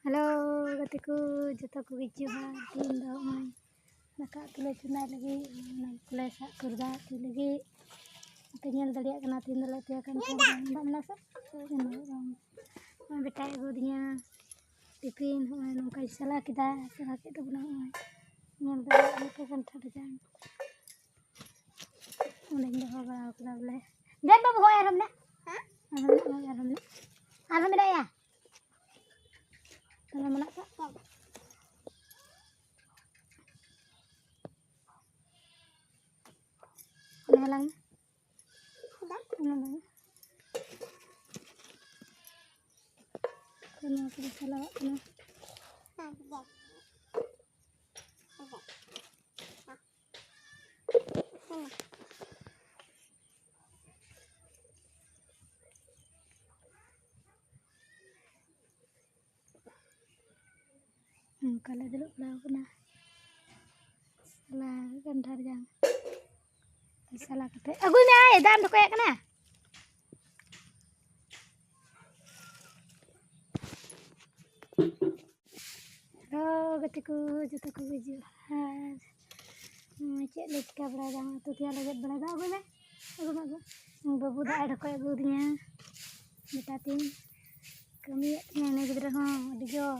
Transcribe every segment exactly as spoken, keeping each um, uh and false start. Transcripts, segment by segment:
Hello ᱜᱟᱛᱮ ᱠᱚ, ᱡᱚᱛᱚ ᱠᱚᱜᱮ ᱡᱚᱦᱟᱨ᱾ ᱛᱮᱦᱮᱧ ᱫᱚ ᱱᱚᱜᱼᱚᱭ ᱫᱟᱠᱟ ᱩᱛᱩ ᱞᱮ ᱪᱚᱸᱫᱟᱭ ᱞᱟᱹᱜᱤᱫ, ᱚᱱᱟ ᱠᱚᱞᱮ ᱥᱟᱵ ᱠᱩᱨᱫᱟ ᱩᱛᱩᱭ ᱞᱟᱹᱜᱤᱫ᱾ ᱟᱯᱮ ᱧᱮᱞ ᱫᱟᱲᱮᱭᱟᱜ ᱠᱟᱱᱟ, ᱛᱮᱦᱮᱧ ᱫᱚᱞᱮ ᱩᱛᱩᱭᱟ ᱠᱟᱱᱴᱷᱟᱲ ᱡᱟᱝ᱾ ᱫᱟᱜ ᱢᱮᱱᱟᱜᱼᱟ ᱥᱮ? ᱱᱚᱜᱼᱚᱭ ᱵᱮᱴᱟᱭ ᱟᱹᱜᱩ ᱟᱹᱫᱤᱧᱟ ᱴᱤᱯᱷᱤᱱ, ᱱᱚᱜᱼᱚᱭ ᱱᱚᱝᱠᱟᱧ ᱥᱟᱞᱟ ᱠᱮᱫᱟ, ᱥᱟᱞᱟ ᱠᱮᱫ ᱛᱟᱵᱚᱱᱟ᱾ ᱱᱚᱜᱼᱚᱭ ᱧᱮᱞ ᱫᱟᱲᱮᱭᱟᱜ ᱠᱟᱱᱟ ᱯᱮ ᱠᱟᱱᱴᱷᱟᱲ ᱡᱟᱝ᱾ ᱚᱸᱰᱮᱧ ᱫᱚᱦᱚ ᱵᱟᱲᱟ ᱟᱠᱟᱫᱟ ᱵᱚᱞᱮ᱾ ᱫᱮᱱ ᱵᱟᱹᱵᱩ, ᱦᱚᱸᱜᱼᱚᱭ ᱟᱨᱦᱚᱸ ᱢᱮᱱᱟᱜ᱾ ᱦᱮᱸ? ᱟᱨᱦᱚᱸ ᱢᱮᱱᱟᱜ, ᱦᱚᱸᱜᱼᱚᱭ ᱟᱨᱦᱚᱸ ᱢᱮᱱᱟᱜ᱾ ᱟᱨᱦᱚᱸ ᱢᱮᱱᱟᱭᱟ᱾ ᱟᱨᱦᱚᱸ ᱢᱮᱱᱟᱜ ᱠᱟᱜ᱾ ᱚᱱᱟ ᱦᱟᱞᱟᱝ ᱢᱮ᱾ ᱚᱱᱟ ᱦᱟᱞᱟᱝ ᱢᱮ᱾ ᱱᱚᱣᱟ ᱠᱚᱫᱚ ᱪᱟᱞᱟᱣᱟᱜ ᱠᱟᱱᱟ᱾ ᱚᱱᱠᱟ ᱞᱮ ᱫᱩᱲᱩᱵ ᱵᱟᱲᱟ ᱟᱠᱟᱱᱟ᱾ ᱥᱟᱞᱟ ᱠᱟᱱᱴᱷᱟᱲ ᱡᱟᱝ ᱥᱟᱞᱟ ᱠᱟᱛᱮ ᱟᱹᱜᱩᱭ ᱢᱮ᱾ ᱟᱭ, ᱫᱟᱜ ᱮᱢ ᱰᱷᱚᱠᱚᱭᱟᱜ ᱠᱟᱱᱟ᱾ ᱦᱮᱞᱳ ᱜᱟᱛᱮ ᱠᱚ, ᱡᱚᱛᱚ ᱠᱚᱜᱮ ᱡᱚᱦᱟᱨ᱾ ᱱᱚᱜᱼᱚᱭ ᱪᱮᱫ ᱞᱮ ᱪᱤᱠᱟ ᱵᱟᱲᱟᱭᱮᱫᱟ? ᱩᱛᱩ ᱛᱮᱭᱟᱜ ᱞᱮ ᱜᱮᱫ ᱵᱟᱲᱟᱭᱮᱫᱟ᱾ ᱟᱹᱜᱩᱭ ᱢᱮ, ᱟᱹᱜᱩ ᱢᱮ, ᱟᱹᱜᱩ᱾ ᱵᱟᱹᱵᱩ ᱫᱟᱜ ᱮ ᱰᱷᱚᱠᱚᱡ ᱟᱹᱜᱩ ᱟᱹᱫᱤᱧᱟ᱾ ᱵᱮᱴᱟ ᱛᱤᱧ ᱠᱟᱹᱢᱤᱭᱮᱫ ᱛᱤᱧᱟᱹ ᱩᱱᱤ ᱜᱤᱫᱽᱨᱟᱹ ᱦᱚᱸ ᱟᱹᱰᱤ ᱡᱳᱨ᱾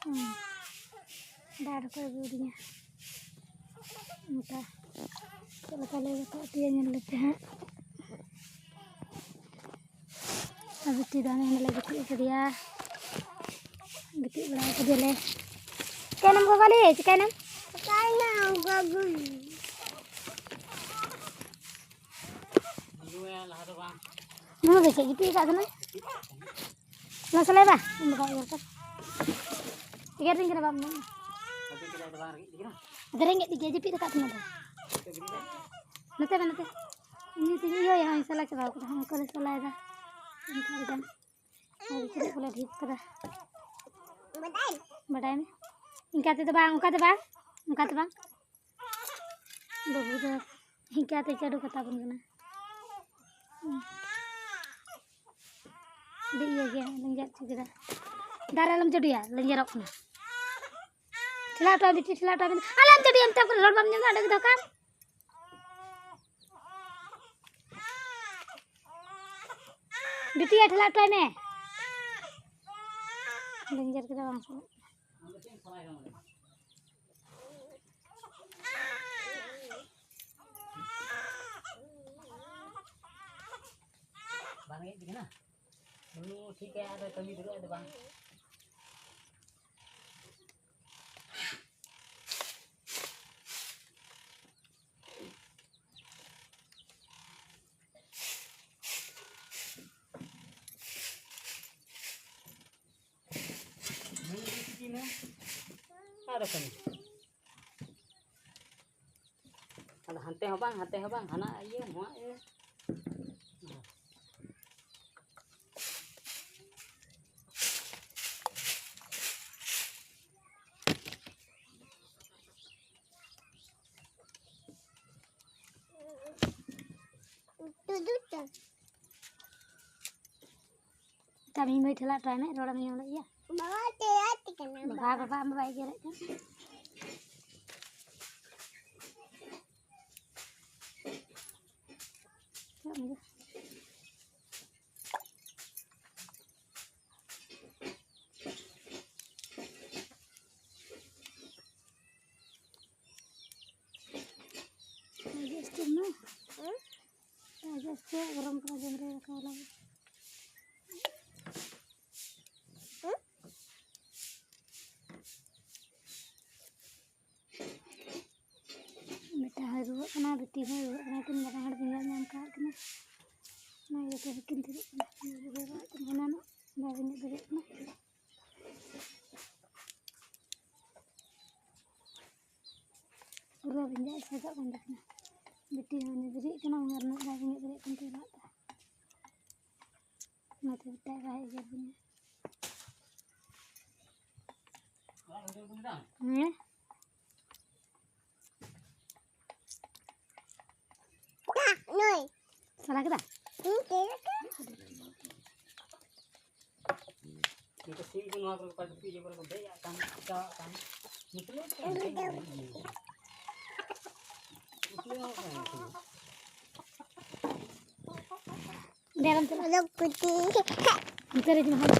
ᱦᱩᱸ᱾ ᱫᱟᱜ ᱮ ᱰᱷᱚᱠᱚᱡ ᱟᱹᱜᱩ ᱟᱹᱫᱤᱧᱟ᱾ ᱚᱱᱠᱟ ᱪᱮᱫ ᱞᱮᱠᱟ ᱞᱮ ᱜᱚᱴᱟ ᱩᱛᱩᱭᱟ ᱧᱮᱞ ᱞᱮᱯᱮ ᱦᱟᱸᱜ᱾ ᱟᱨ ᱵᱤᱴᱤ ᱫᱚ ᱦᱟᱱᱮ ᱦᱟᱸᱰᱮ ᱞᱮ ᱜᱤᱛᱤᱡ ᱟᱠᱟᱫᱮᱭᱟ᱾ ᱜᱤᱛᱤᱡ ᱵᱟᱲᱟ ᱟᱠᱟᱫᱮᱭᱟᱞᱮ᱾ ᱪᱤᱠᱟᱹᱭᱱᱟᱢ ᱜᱚᱜᱚᱞᱤ? ᱪᱤᱠᱟᱹᱭᱱᱟᱢ? ᱪᱤᱠᱟᱹᱭᱱᱟᱢ ᱜᱚᱜᱚᱞᱤ? ᱱᱚᱣᱟ ᱫᱚ ᱪᱮᱫ ᱜᱤᱛᱤᱡ ᱟᱠᱟᱫ ᱠᱟᱱᱟ? ᱱᱚᱣᱟ ᱥᱟᱞᱟᱭ ᱵᱟ? ᱤᱧ ᱵᱟᱵᱟ ᱤᱭᱟᱹ ᱠᱟᱫᱟ᱾ ᱮᱜᱮᱨ ᱫᱤᱧ ᱠᱟᱱᱟ ᱵᱟᱢ ᱧᱟᱢᱟ᱾ ᱟᱫᱚ ᱨᱮᱸᱜᱮᱡ ᱜᱮ ᱡᱟᱹᱯᱤᱫ ᱟᱠᱟᱫ ᱛᱤᱧᱟ ᱫᱚ᱾ ᱱᱚᱛᱮ ᱢᱮ, ᱱᱚᱛᱮ᱾ ᱤᱧ ᱛᱤᱧ ᱤᱭᱟᱹᱭᱟ, ᱦᱚᱸᱜᱼᱚᱭ ᱥᱟᱞᱟ ᱪᱟᱵᱟᱣ ᱠᱟᱫᱟ᱾ ᱦᱚᱸ, ᱚᱱᱠᱟ ᱞᱮ ᱥᱟᱞᱟᱭᱮᱫᱟ᱾ ᱚᱱᱠᱟ ᱞᱮᱠᱟ᱾ ᱟᱨ ᱠᱤᱪᱨᱤᱡ ᱠᱚᱞᱮ ᱰᱷᱤᱯ ᱠᱟᱫᱟ᱾ ᱵᱟᱰᱟᱭ ᱢᱮ᱾ ᱤᱱᱠᱟ ᱛᱮᱫᱚ ᱵᱟᱝ, ᱚᱱᱠᱟ ᱫᱚ ᱵᱟᱝ, ᱚᱱᱠᱟ ᱫᱚ ᱵᱟᱝ᱾ ᱵᱟᱹᱵᱩ ᱫᱚ ᱤᱱᱠᱟᱹᱛᱮ ᱪᱟᱹᱰᱩ ᱠᱟᱛᱟ ᱵᱚᱱ ᱠᱟᱱᱟ᱾ ᱦᱩᱸ᱾ ᱟᱹᱰᱤ ᱤᱭᱟᱹ ᱜᱮ ᱞᱮᱸᱡᱮᱫ ᱦᱚᱪᱚ ᱠᱮᱫᱟ᱾ ᱫᱟᱨᱮ ᱟᱞᱚᱢ ᱪᱟᱹᱰᱩᱭᱟ, ᱞᱮᱸᱡᱮᱨᱚᱜ ᱠᱟᱱᱟ᱾ ᱴᱷᱮᱞᱟ ᱦᱚᱴᱚᱭ ᱢᱮ ᱵᱤᱴᱤ, ᱴᱷᱮᱞᱟ ᱦᱚᱴᱚᱭ ᱢᱮ᱾ ᱟᱞᱚᱢ ᱪᱟᱹᱰᱩᱭᱟ, ᱢᱮᱛᱟᱢ ᱠᱟᱱᱟ, ᱨᱚᱲ ᱵᱟᱢ ᱟᱸᱡᱚᱢ ᱮᱫᱟ, ᱚᱸᱰᱮ ᱜᱮ ᱫᱚᱦᱚ ᱠᱟᱜ ᱢᱮ᱾ ᱵᱤᱴᱤᱭᱟ, ᱴᱷᱮᱞᱟ ᱦᱚᱴᱚᱭ ᱢᱮ᱾ ᱞᱮᱸᱡᱮᱨ ᱠᱮᱫᱟ, ᱵᱟᱝ ᱥᱟᱱᱟᱜ ᱠᱟᱱᱟ᱾ ᱵᱟᱝ ᱦᱮᱡ ᱠᱟᱱᱟ? ᱱᱩᱱᱩ ᱴᱷᱤᱠ ᱜᱮᱭᱟ, ᱟᱫᱚ ᱠᱟᱹᱢᱤ ᱫᱷᱩᱨᱟᱹᱜ ᱟᱫᱚ ᱵᱟᱝ᱾ ᱱᱩᱱᱩ ᱴᱷᱤᱠ ᱜᱮ ᱢᱮ᱾ ᱟᱫᱚ ᱠᱟᱹᱢᱤ᱾ ᱟᱫᱚ ᱦᱟᱱᱛᱮ ᱦᱚᱸ ᱵᱟᱝ, ᱦᱟᱱᱛᱮ ᱦᱚᱸ ᱵᱟᱝ, ᱦᱟᱱᱟ ᱤᱭᱟᱹ, ᱱᱚᱣᱟ ᱤᱭᱟᱹ᱾ ᱛᱟᱢᱤ ᱢᱟᱹᱭ ᱴᱷᱮᱞᱟ ᱦᱚᱴᱚᱭ ᱢᱮ, ᱨᱚᱲᱮᱢ ᱟᱸᱡᱚᱢ ᱞᱮᱫ ᱜᱮᱭᱟ᱾ ᱵᱟᱵᱟ, ᱪᱮᱫ ᱟᱡ ᱛᱮ ᱠᱟᱱᱟ? ᱵᱟᱵᱟ, ᱵᱟᱵᱟ, ᱟᱢ ᱵᱟᱵᱟ ᱮᱜᱮᱨᱮᱫ ᱠᱟᱱ᱾ ᱪᱮᱫ ᱮᱢ ᱟᱸᱡᱚᱢ? ᱟᱹᱰᱤ ᱡᱟᱹᱥᱛᱤ ᱢᱮ᱾ ᱦᱮᱸ? ᱟᱹᱰᱤ ᱡᱟᱹᱥᱛᱤ ᱜᱚᱨᱚᱢ ᱠᱟᱱᱟ, ᱡᱚᱢ ᱨᱮ ᱨᱟᱠᱟᱵ ᱞᱟᱹᱜᱤᱫ᱾ ᱦᱮᱸ? ᱵᱮᱴᱟ ᱦᱚᱸᱭ ᱨᱩᱣᱟᱹᱜ ᱠᱟᱱᱟ, ᱵᱤᱴᱤ ᱦᱚᱸᱭ ᱨᱩᱣᱟᱹᱜ ᱠᱟᱱᱟ, ᱠᱤᱱ ᱵᱟᱱᱟ ᱦᱚᱲ ᱵᱮᱸᱜᱟᱲ ᱧᱟᱢ ᱠᱟᱜ ᱠᱤᱱᱟ᱾ ᱚᱱᱟ ᱤᱭᱟᱹᱛᱮ ᱵᱟᱹᱠᱤᱱ ᱛᱤᱨᱩᱜ ᱠᱟᱱᱟ᱾ ᱵᱩᱡᱷᱟᱹᱣ ᱫᱟᱲᱮᱭᱟᱜ ᱠᱟᱱᱟ, ᱦᱟᱱᱟ ᱱᱚᱜ ᱵᱟᱭ ᱵᱮᱸᱜᱮᱫ ᱫᱟᱲᱮᱭᱟᱜ ᱠᱟᱱᱟ᱾ ᱯᱩᱨᱟᱹ ᱵᱮᱸᱜᱮᱫ ᱥᱟᱡᱟᱜ ᱠᱟᱱ ᱛᱟᱹᱠᱤᱱᱟ᱾ ᱵᱤᱴᱤ ᱦᱚᱸ ᱩᱱᱤ ᱵᱮᱨᱮᱫ ᱠᱟᱱᱟ, ᱚᱱᱟ ᱨᱮᱱᱟᱜ ᱵᱟᱭ ᱵᱮᱸᱜᱮᱫ ᱫᱟᱲᱮᱭᱟᱜ ᱠᱟᱱ ᱛᱟᱭᱟ ᱞᱟᱡ ᱛᱮ᱾ ᱚᱱᱟᱛᱮ ᱵᱮᱴᱟ ᱵᱟᱭ ᱮᱜᱮᱨ ᱵᱚᱱᱟ᱾ ᱦᱮᱸ? ᱱᱩᱭ᱾ ᱥᱟᱞᱟ ᱠᱮᱫᱟ? ᱦᱩᱸ, ᱪᱮᱫ ᱞᱮᱠᱟ? ᱱᱚᱣᱟ ᱠᱚᱨᱮ ᱠᱚ ᱫᱩᱯᱤ ᱤᱭᱟᱹ ᱠᱚᱨᱮ ᱠᱚ ᱫᱮᱡ ᱟᱜ ᱠᱟᱱ, ᱪᱤᱠᱟᱹᱣᱟᱜ ᱠᱟᱱ᱾ ᱢᱩᱥᱞᱟᱹ ᱦᱚᱸ ᱠᱟᱱᱟ ᱠᱚ᱾ ᱢᱩᱥᱞᱟᱹ ᱦᱚᱸ ᱠᱟᱱᱟ ᱠᱚ᱾ ᱫᱮᱞᱟᱢ ᱪᱟᱞᱟᱜ᱾ ᱚᱱᱟ ᱠᱩᱴᱤ᱾ ᱱᱚᱛᱮ ᱨᱮ ᱡᱟᱦᱟᱸ